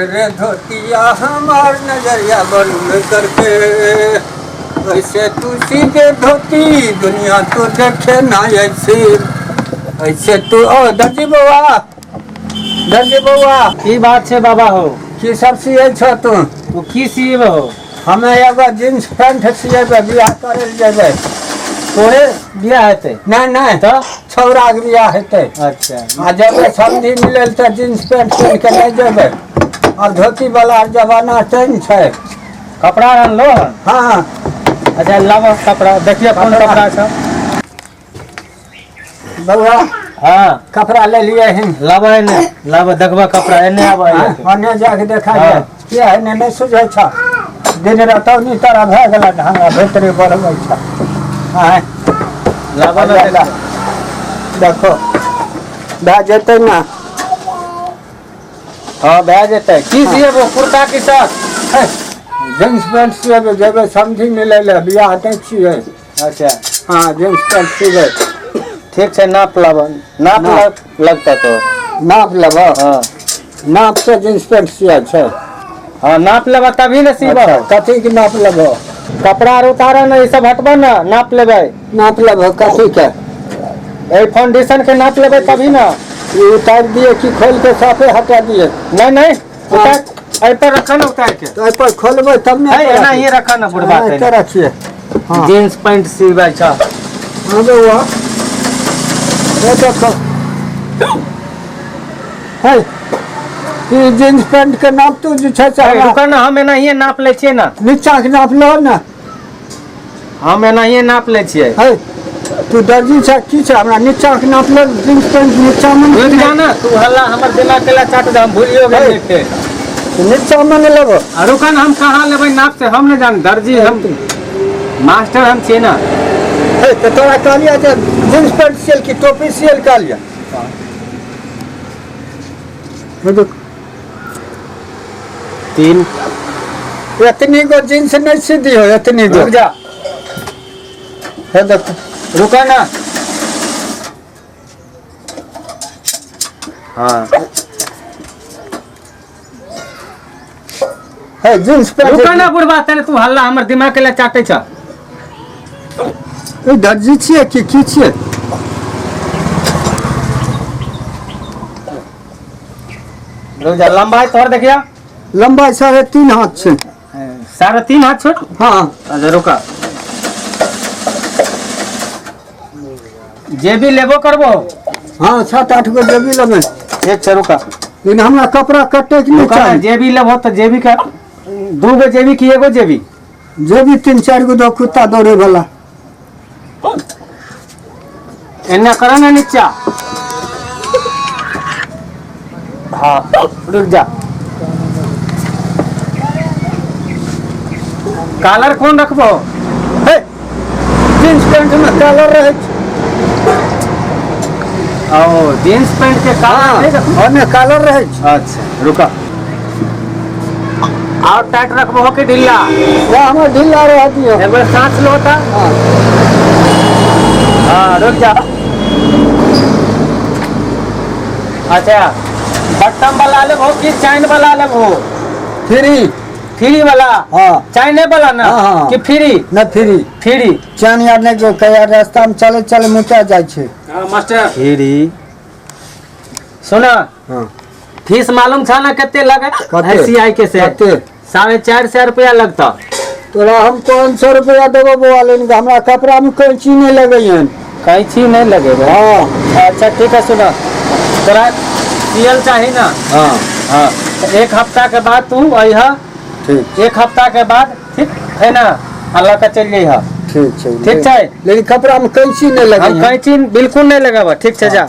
रे धोतिया हमार नजरिया बलुए करके, ऐसे तू सीधे धोती दुनिया तो देखे ना ऐसे, ऐसे तू। ओ दर्जी बउआ, दर्जी बउआ। की बात छै बाबा हो? की सब सियै छौ तू? तू की सिएबे हो? हमे एगो जींस पैंट सिएबै, बियाह करै लए जेबै। तोरे बियाह हेतै? नहि नहि, तऽ छौड़ाके बियाह हेतै। अच्छा। आ जेबै समधी मिलै लए तऽ जींस पैंट पहिन के नहि जेबै, आब धोती वाला जमाना चेंज छै। कपड़ा आनलो हन? हाँ। अच्छा लाबऽ कपड़ा, देखिए कोन कपड़ा छै। बउआ। हाँ। कपड़ा ले लिए हन। लाबऽ एने, लाबऽ, देखबऽ कपड़ा, एने आबऽ। ओने जाके देखा किया एने नहि सुझै छ, दिन रतौनी तोरा भए गेल ढंगा भीतरी बढ़बै छ। आँय। लाबऽ ने। देखो भए जेतै ने? हाँ भए जेतै। की सिएबो, कुर्ता की शर्ट? जींस पैंट सिएबै, जेबै समझी मिलै लए, बियाह नहि छियै। अच्छा। हाँ जींस पैंट सिबै। ठीक छै, नाप लाबऽ, नाप लगतै तो। नाप लेबऽ? हाँ। नाप से जींस पैंट सिया छै? हाँ नाप लेबऽ तभी ने सिबऽ। अच्छा, कथी के नाप लेबऽ? कपड़ा आर उतारऽ ने, ई सब हटबऽ ने, नाप लेबै। नाप लेबऽ कथी के? एहि फाउंडेशन के नाप लेबै तभी ने। ई उतारि दिए कि खोलि के साफे हटा दिए? नहीं नहीं, उतार एहि पर रखऽ ने उतार के। तो एहि पर खोलबै तब ने। है एनाहिए रखऽ ने बुढ़बा। हाँ, एते रखिए। हाँ। जींस पैंट सिबै छ? हाँ बउआ, ये देखो है, ई जींस पैंट के नाप तू जे छै से हमरा रुकऽ ने, हम एनाहिए नाप लै छियै ने। नीचा के नाप लो ने। हम एनाहिए नाप लै छियै। है तू दर्जी छै की छै, हमरा नीचा के नाप लो, जींस पैंट नीचा मे। रुकि जा ने तू, हल्ला हमर दिमाग केला चाट दे, हम भूलियो गेलियै फेर। नीचा मे नहि लेबो? आ रुकऽ ने, हम कहाँ लेबै नाप से हम नहि जान, दर्जी हम मास्टर हम छियै ने। है तऽ तोरा कहलियै जे जींस पैंट सियल की टोपी सियल कहलियै? तीन। एतनी गो जींस नहीं सीधी हो, एतनी गो। रुक जा। हे देखो। रुका ना। हाँ। है जींस पैंट। रुका ना बुढ़बा, तने तू हल्ला हमर दिमाग के ला चाटे छ। ई दर्जी छियै की की छियै? रुक जा, लंबाई तोहर देखिया। लंबाई 3.5 हाथ छै। 3.5 हाथ छोट? हाँ। अच्छा रुका, जेबी लेबो करबो? हाँ, 7-8 गो जेबी लेबै। ठीक छै, रुका। लेकिन हमरा कपड़ा कटे के नहीं रुका ना, चाही। जेबी लेबो तऽ जेबी के 2 गो जेबी की एगो जेबी? जेबी 3-4 गो दो, कुत्ता दौड़े वाला। एन्ने कर ना नीचा। हाँ रुक जा, कॉलर कौन रखबो? हे जींस पैंट में कॉलर रहे छै। ओ जींस पैंट के कॉलर नहीं रखबो? ओने कॉलर रहे छै। अच्छा रुका, और टाइट रखबो कि ढीला? या हमर ढीला रह दियो। एक बार सांस लो ता। हाँ। हाँ रुक जा। अच्छा बटन वाला लेबो कि चैन वाला लेबो? फ्री। फ्री वाला? हाँ। चैने वाला ना? हाँ, हाँ। कि फ्री? न फ्री। फ्री। चैन यार नहीं जो कई रास्ता में चले चले मुचा जाय छै। हाँ मास्टर। फ्री। सुना। हाँ। फीस मालूम था ना कितने लगे? कते? एससीआई के से। कते? 450 रुपया लगता। तोरा हम 500 रुपया देबो बउआ, लेकिन हमरा कपड़ा में कैंची नहीं लगे हन। कैंची नहीं लगे? हाँ। अच्छा ठीक है, सुना तोरा सियल चाहिए ना? हाँ। हाँ तो 1 हफ्ता के बाद तू अइहा। ठीक। 1 हफ्ता के बाद, ठीक है ना, अल्लाह का चल जइहा। ठीक छै। ठीक छै। लेकिन कपड़ा में कैंची नहीं लगे। हम कैंची बिल्कुल नहीं लगाबा। ठीक छै, जा।